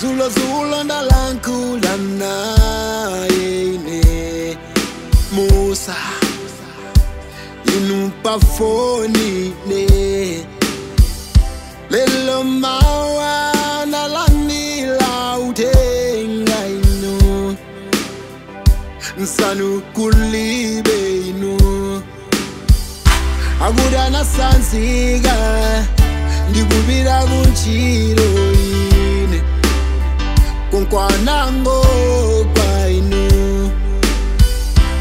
Zulo zulo ndalankula naye ine Musa inupa foni ne Lelo mawa nalandila utenga inu Nsanu kulibe inu Aguda na sansiga Ndikubira kunchiro ine Kunkwanango kwa inu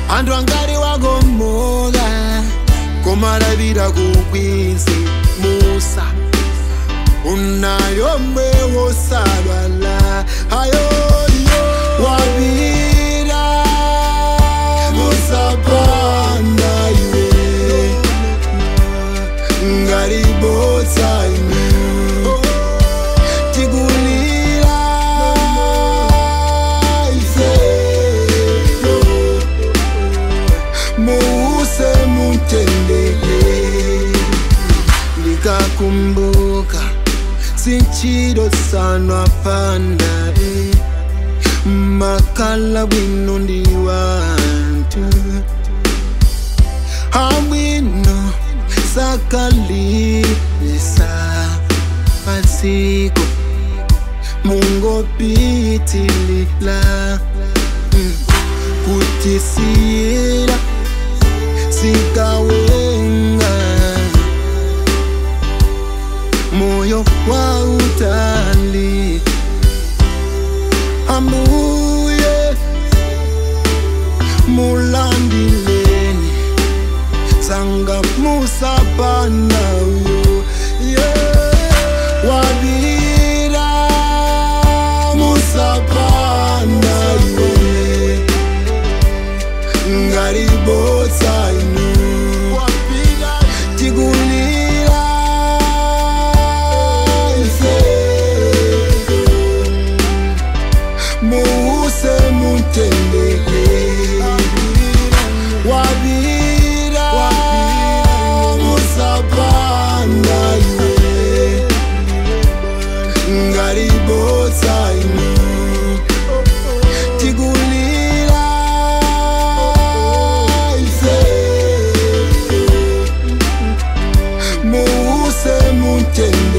Andu angari wagomoga Komarabira kukwinsi Musa Unayombe wosalwala Ayoyo Wabira Musa panda iwe Ngaribotsa inu Tigulira ife Muuse mutendele Nikakumbuka Sinchiro sanwa panda Makala wino ndi wantu Awino sakalisa Pasiko Mungo pitilila Kutisira Sikawenga Moyo wa utali Amuye Mulandileni Sanga Musa pana uyo yeah. Wabira Musa pana iwe Ngaribotsa inu Tigulira ife Muuse mutendele Wabira Musa panda iwe Ngaribotsa inu Tigulira ife Muuse mutendele.